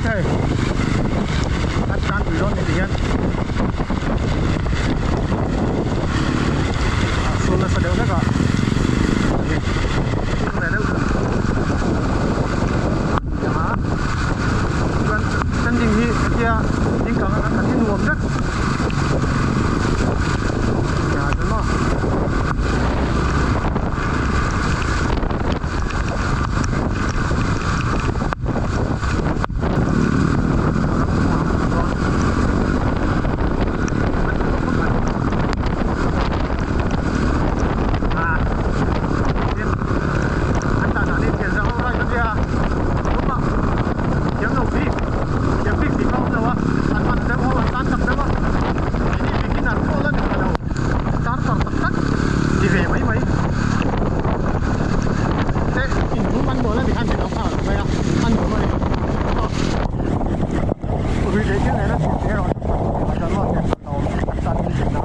maithei a tan pui dawn ni ti hian a chhung nasa deuh hlek a ni chhung ve deuh thung a chuan standing hi hetia ding kang a kan hi nuam vek nia chuan maw. Te inhum an nual a ni khan min lo nghak lo mai a a nuam a ni ui leh thil nena chhun te erawh chu a chuan maw hriat a awm a tan in a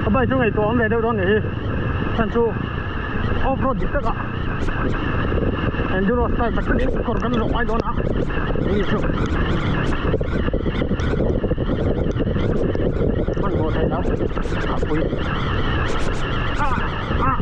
A bike chu ngaihtuah awm ve deuh dawn nih hi chhan chu off road dik tak ah enduro style tak takin kawr kan zawh ngai dawn a ni chu hmanhmawh theih lo a pui ah ah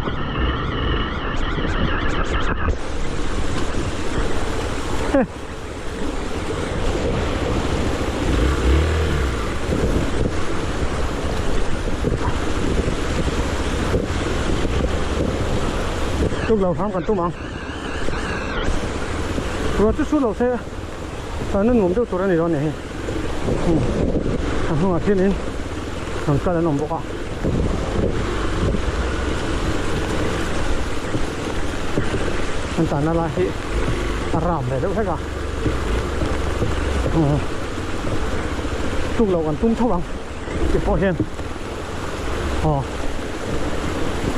Tuk lo hram kan tum ang ruah chu su lo se tan a nuam deuh tur a ni dawn nih hi a hnungah khianin rawn kal an awm bawk a. An tanna lai hi a ram ve deuh hlek a tuk loh kan tum tho ang ti pawh hian aw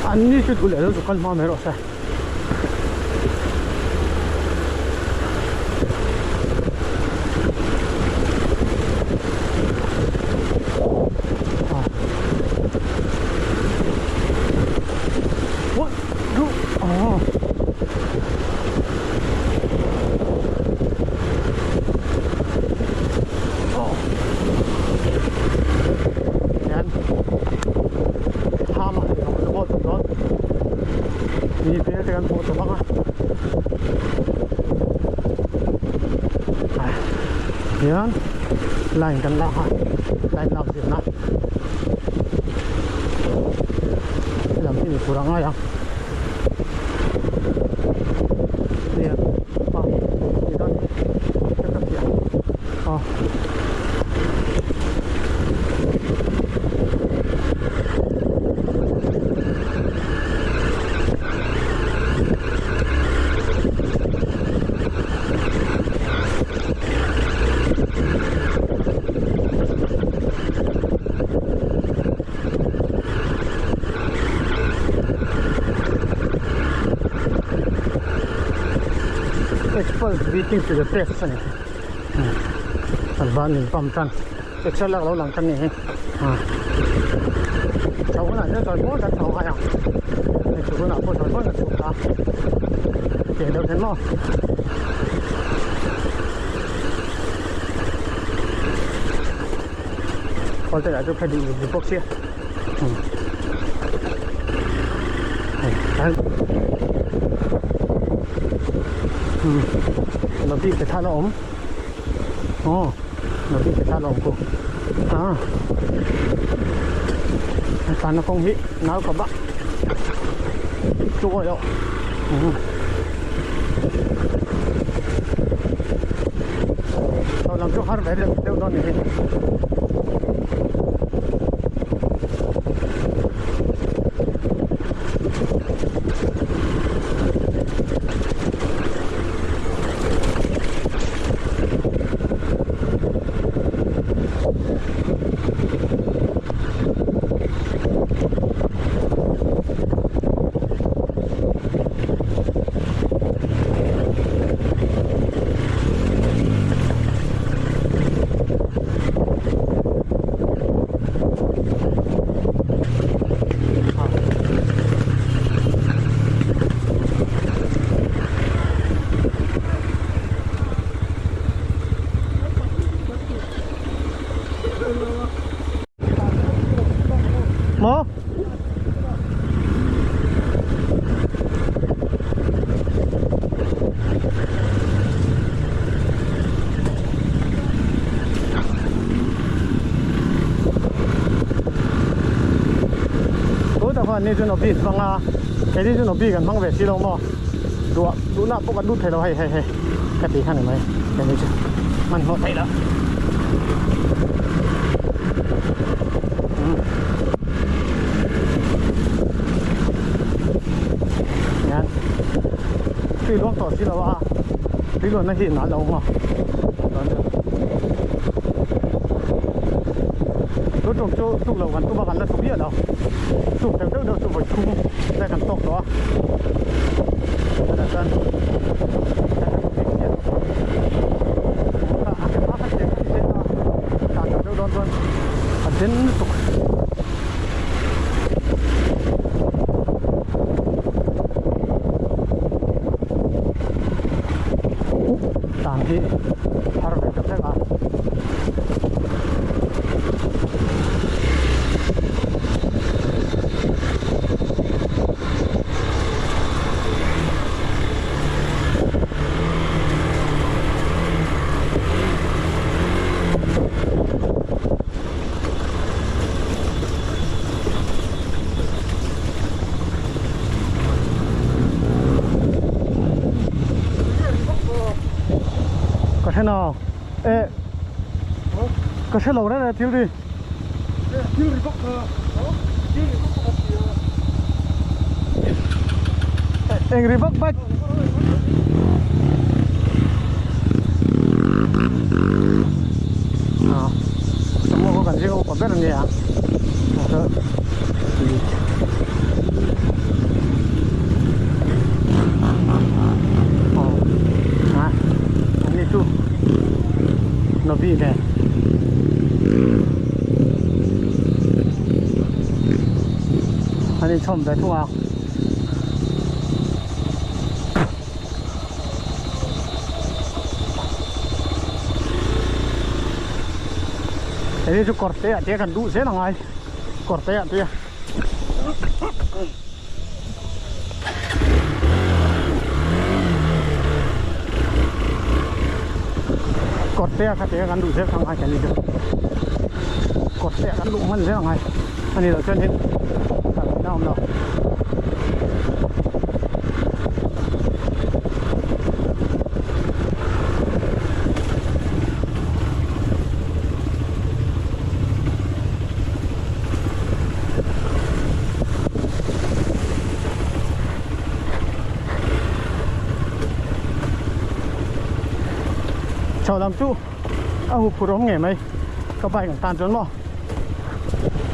an ni chu duh leh lo chu kal hma mai rawh se. One, two, oh. Oh. Yan. Hama. Mi hmel te kan hmuh tawh ang a. Hian line kan lak a line lak zirna helam hi ni tur a ngai ang nia a ni dawn ka ka fiah a. Expert beating to the test a ni kan van in pump tan exer lak lo lang tan ni hi. Chho hunah hian chawi mawi kan chho ngai ang hei chhuk hunah pawh chawi mawi kan chhuk ta tih deuh hian maw. Kawlte lah chu phei duh duh bawk sia. Nabi ke thla la awm aw nabi ke thla la awm ku a tlanna kawng hi nau ka bak chu awih loh chho lam chu har ve deuh deuh dawn ni hi. Maw? Tuna khan ni chu nobi hmang a keini chu nobi kan hmang ve si lo maw duah duhna pawh kan lut thei lo hei hei hei ka ti kha ni mai keini chu hmanhmawh theih loh. Hian tui luang tawh si lo a tui luanna hi inah a lo awm a tun tum chu tuk loh kan tum a kan la tlu miah lo tuk deuh deuh deuh chu vawi thum vel kan tawk tawh a tunah chuan dawn chuan a den lutuk. Tlan hi har ve ta vek a. Ka hre na e ka hre lo reng reng thil ri thil ri bawk kha thil ri bawk kha eng ri bawk bike Samuel khaw kan zing upa ber ania ani chu Novi nen an inchhawm ve thung a. Hei chu kawr te ah te kan duh zel angai kawr te ah te kawr te ah kha te kan duh zel kha angai kan ni chu kawr te ah kan duh hman zel angai ani loh chuan hin a awm lo. Chho lam chu a hu phur awm ngei mai ka bike ang tan chuan maw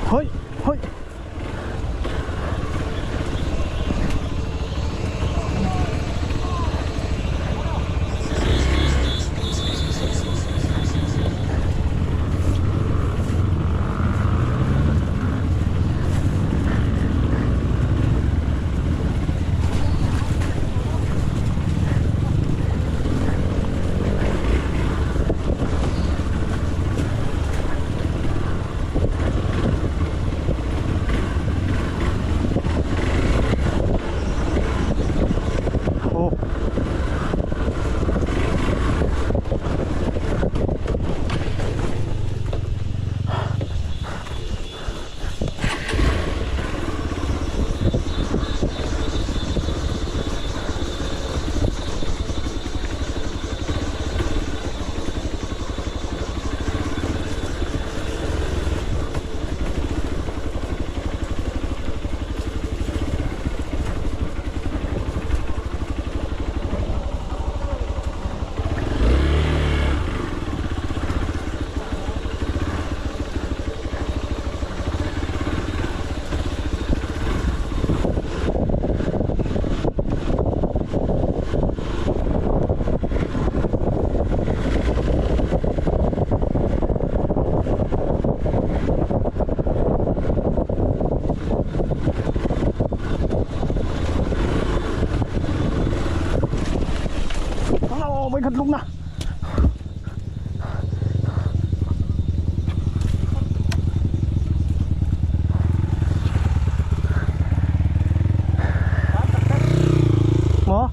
hawi hawi. vawikhat lukna. Maw?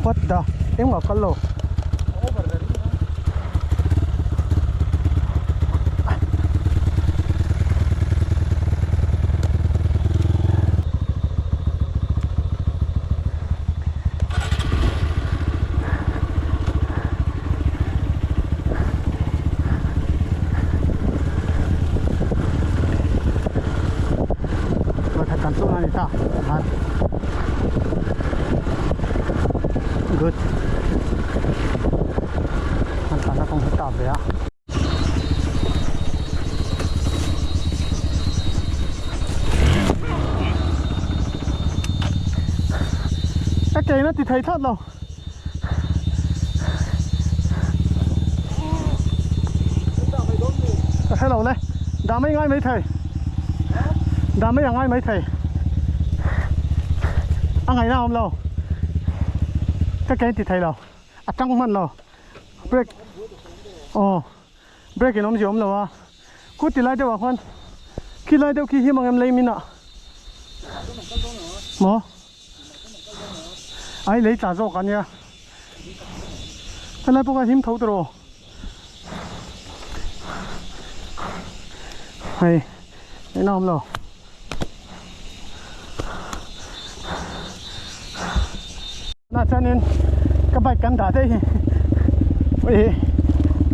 What the? Engmah kal lo. Vawikhat kan tluk na ni ta khan good kan tlanna kawng hi tap ve a. Ka ke in a ti thei thlawt lo. Ka hre lo le. Dah mai ngai mai thei. Dah mai a ngai mai thei. A ngaihna a awm lo. Ka ke in ti thei lo. A tang hman lo. Brake. Aw. Brake in awmzia awm lo a. Khu ti lai deuh ah khuan khi lai deuh khi him ang em lei min ah. Maw? Ai lei tla zawk a nia. Helai pawh kha him tho tawh. Hei eng a awm lo. Na chuanin ka bike kan dah daih hi ih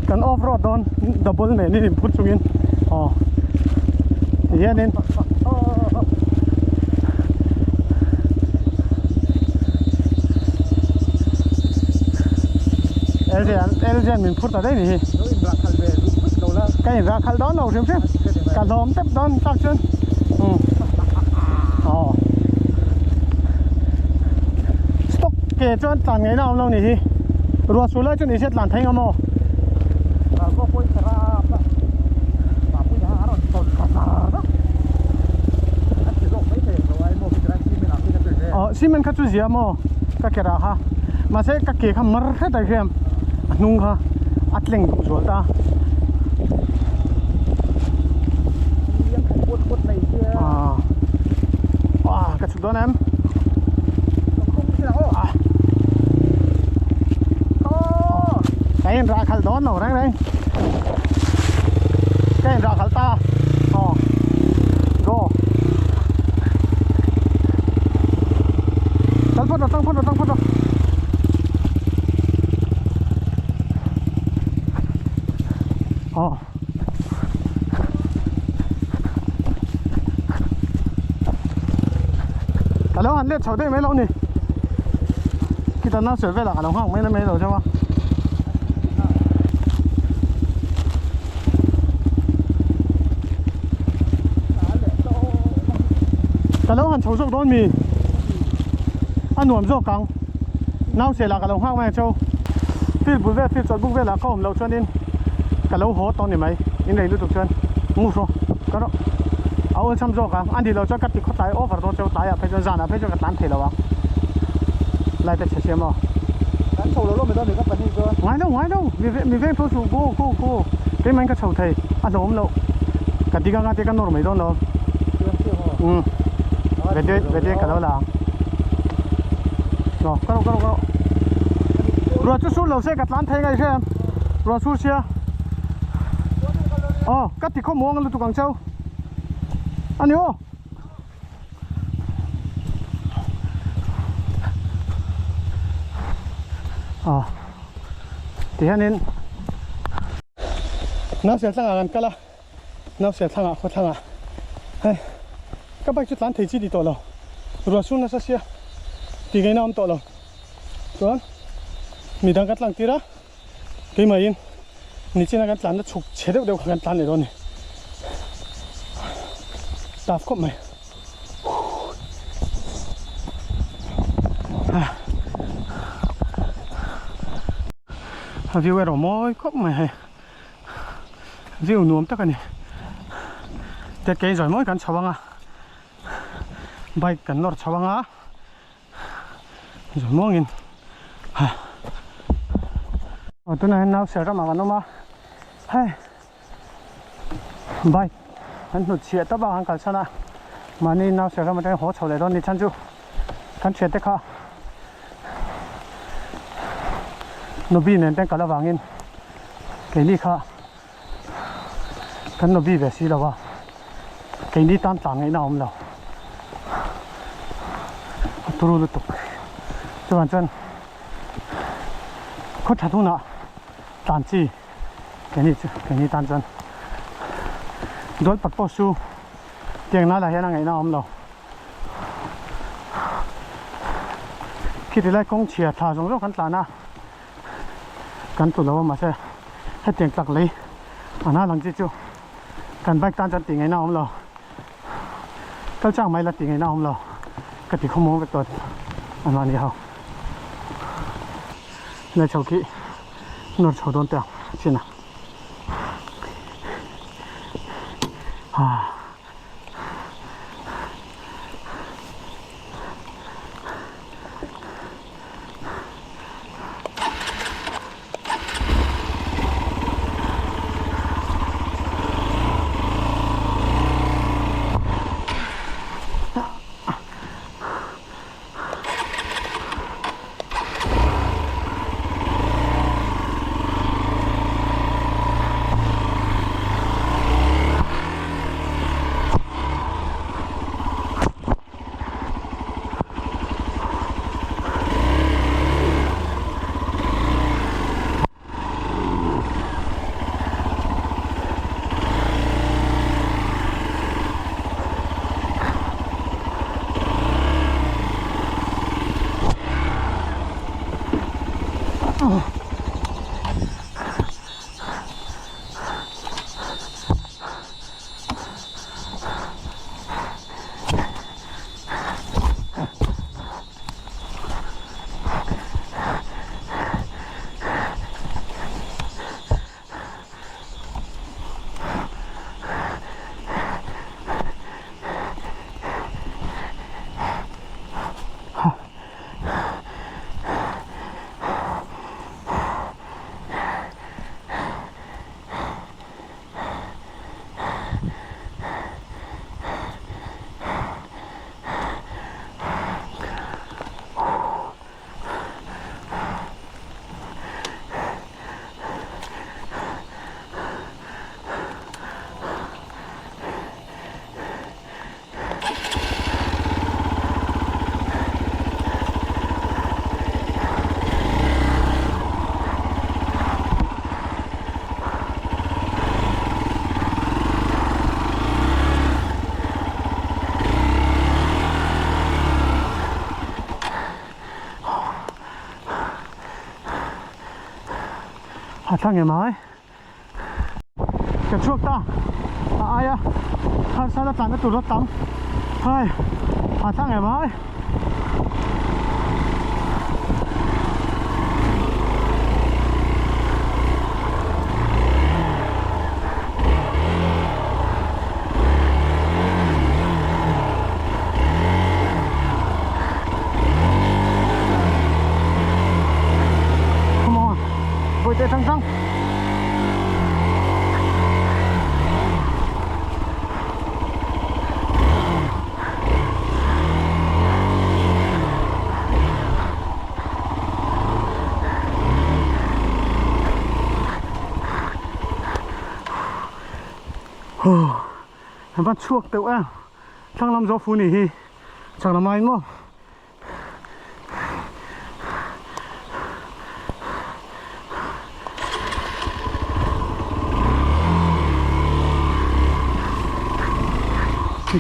kan off road dawn double nen in inphut chungin aw ti hianin LJ an LJ an min phur ta daih ni hi ka in rah khalh dawn lo hrim hrim ka hlawm tep dawn tak chuan umm aw stock ke chuan tlan ngaihna a awm lo ni hi ruah sur lai chu ni se tlan thei ngam aw. Aw cement kha chu zia maw ka ke rah kha mahse ka ke kha mar hret ah hian a hnung kha a tleng duh zual ta. Ah ka chhuk dawn em ka in rah khalh dawn lo reng reng ka in rah khalh ta aw go kal phawt rawh tang phawt rawh tang phawt rawh aw Ka lo han let chho daih mai lo ni khita nau sawi velah ka lo nghak mai mai lo chauh a. Ka lo han chho zawk dawn mi a nuam zawk ang nau sehlah ka lo nghak mai ang chauh field bul vel field chawlh buk velah ka awm loh chuanin ka lo haw tawh ni mai in rei lutuk chuan ngu hraw ka rawh a awlsam zawk ang a nih loh chuan ka ti khawtlai over dawn chauh tlaiah phei chuan zanah phei chuan ka tlan thei lo ang light a chhe siam aw. Kan chho lo lo mai dawn ni ka pahnih chuan. Ngai lo ngai lo mi mi veng tho suh go go go keimah in ka chho thei a hlawm loh ka ding anga te ka nawr mai dawn lo umm vete vete ka lo la ang aw ka rawh ka rawh ka rawh ruah chu sur lo se ka tlan thei ngai hre ruah sur sia aw ka ti khawm muang lutuk ang cheu ani aw. Aw tihianin Nausial tlangah kan kal a Nausial thlangah khaw thlangah hei ka bike chu tlan thei chi ti tawh lo ruah sur nasa sia tih ngaihna awm tawh lo chuan midang ka tlang tir a keimah in nichina kan tlanna chhuk chhe deuh deuh kha kan tlan leh dawn a ni tough khawp mai. A view erawh mawi khawp mai hei view nuam tak a ni. Te kei zawi mawi kan chho ang a, bike kan nawr chho ang a, zawi muangin ha. Aw tunah hian Nausel ramah kan awm a, hei bike kan hnut chhiah tawp a kan kalsan a, mahni Nausel ram atangin haw chho leh dawn a ni chhan chu kan thiante kha Nubi nen te an kal avangin keini kha. Kan lobby ve si lo a, keini tan tlan ngaihna a awm lo. A turu lutuk. Chuvang chuan khaw that hunah tlan chi keini chu keini tan chuan dual pat pawh chu tiang lai lah hian a ngaihna a awm lo. Khiti lai kawng chhia thla zawng zawng kan tlan a. Kan tlu lo a mahse hetiang tlak lei a hna lang chi chu kan bike tan chuan tih ngaihna a awm lo kal chang mai la tih ngaihna a awm lo ka ti khawmuang vek tawh a mahni ho helai chho khi nawr chho dawn teh ang chin a ah. A thla nge mai ka chhuak ta a aia harsa la tlan na tur la tam hai a thla nge mai. Come on. Vui teh thang thang. An van chhuak teuh em thlang lam zawh fu ni hi chak lam aiin maw.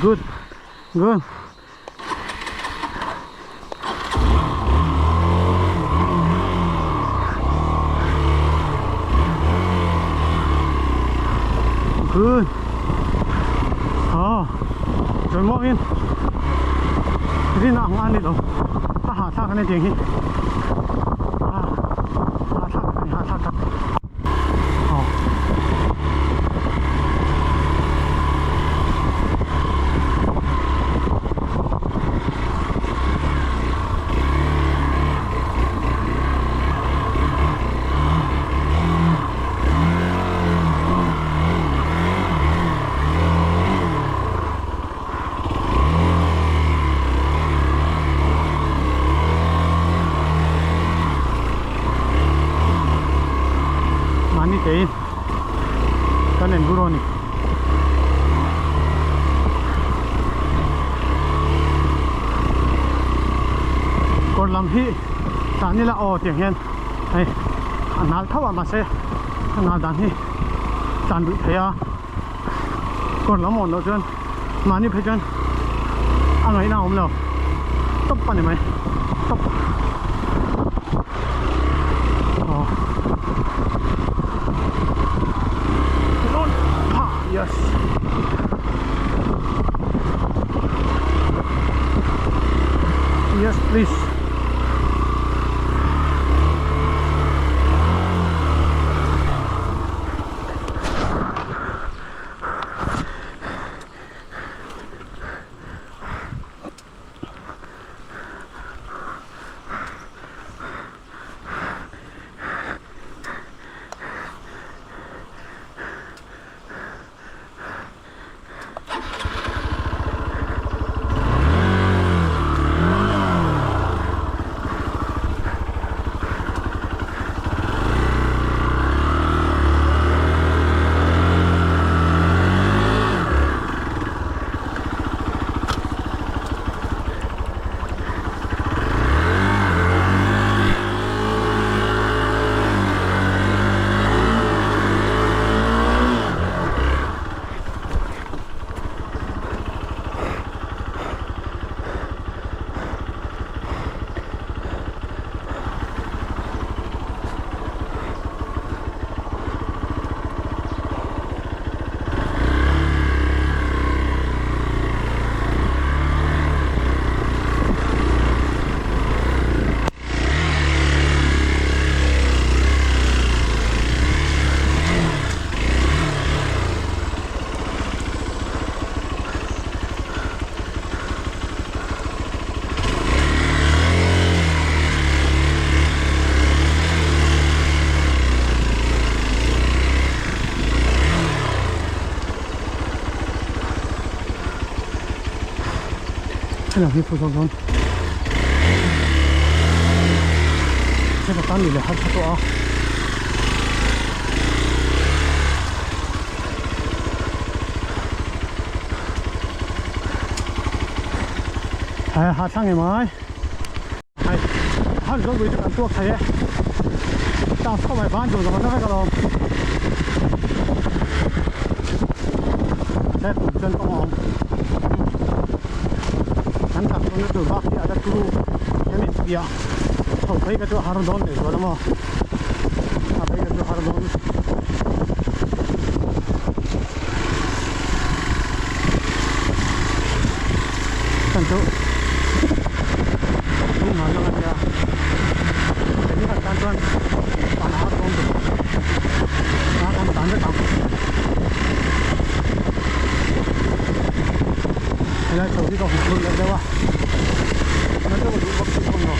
Good good. Good. Ờ, rồi muak in. Rin ang a ni lo. A hahthlak a ni tiang hi. A hahthlak tak a ni, hahthlak tak. Aw. Mahni kein kan enduro a ni. Kawr lam hi tah nila aw tiang hian hei a nal tho a mahse a nal dan hi tlan duh thei a kawr lam awn loh chuan mahni phei chuan a ngaihna a awm lo tawp a ni mai tawp aw yes yes please Hei hi phu zawk dawn heta tan ni leh harsa tawh a. Ha thlang em ai hei han zawng lui chu kan tuak thei e tah khawp mai ban tur zawng vek alawm he tum chuan kawng a awm kan tlan dawn na tur bak hi a la turu hemi piah chho phei kha chu a har dawn leh zual a maw a phei kha chu a har dawn. Chan chu hung ngan lang a nia keini kan tan chuan tan a har dawn tur a kan tan vek ang helai chho hi ka hmu phur leh deuh a na deuh a duh bawk si chuan lo.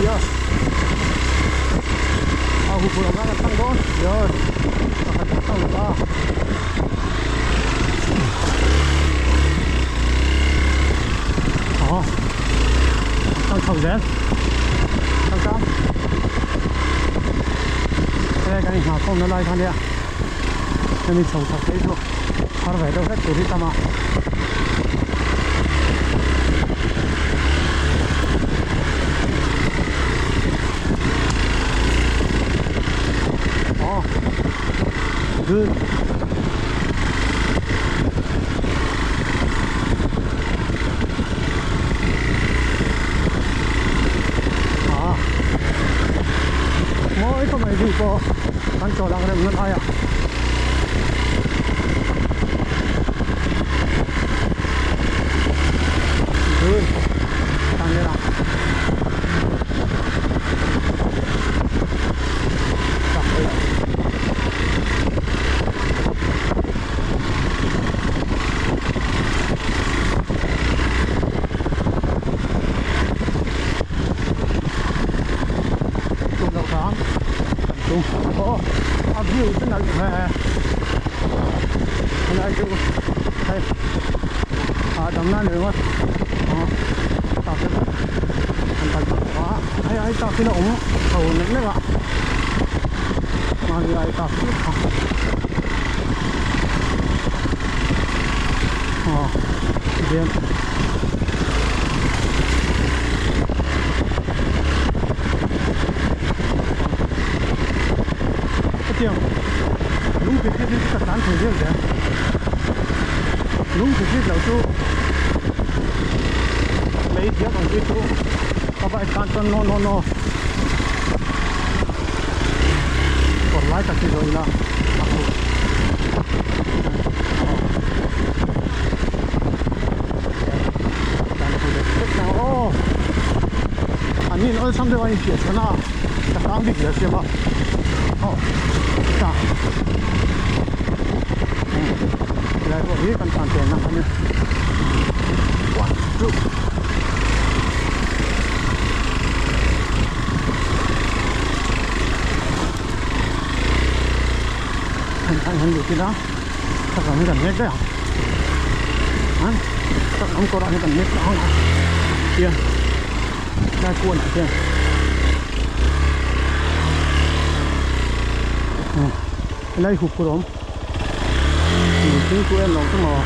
Yes. A hu pur anga tang dawn. Yes. Pakhat a tang ta. Oh. Tang chho zel. Tang tang. He kan in nghah khawm na lai kha nia. Hemi chho chak phei chu har ve deuh hlek tur hi tam a. Oh, good. Ah, mawi khawp mai view pawh kan chawl ang rem na lai a. Good. Tang lên nào. Tum loh hram kan tum. Aw a view chu nalh ve helai chu hei a Hahdam nan ringawt aw tak te an kal chak tawh a hei ai tak hi la awm chho nek nek a mahni ai tak chu kha aw tihian hetiang lung thil hi ka tlan thei zel zel. Lung chi hrit lo chu lei diak ang chi chu ka bike tan chuan no no no kawr lai tak hi zawh ila a fuh dan pui leh vek ang aw an in awlsam deuh a inpiah chhan a ka tang bik zel siam a aw tah. Helai pawh hi kan tlan tel na a ni one two heng khan han lut ila thak lam hi kan mek daih ang an thak lam kawrah hian kan mek tawh ang a tiang tlai kuanah hian Helai hup pawh a awm thingkung en lo chu maw.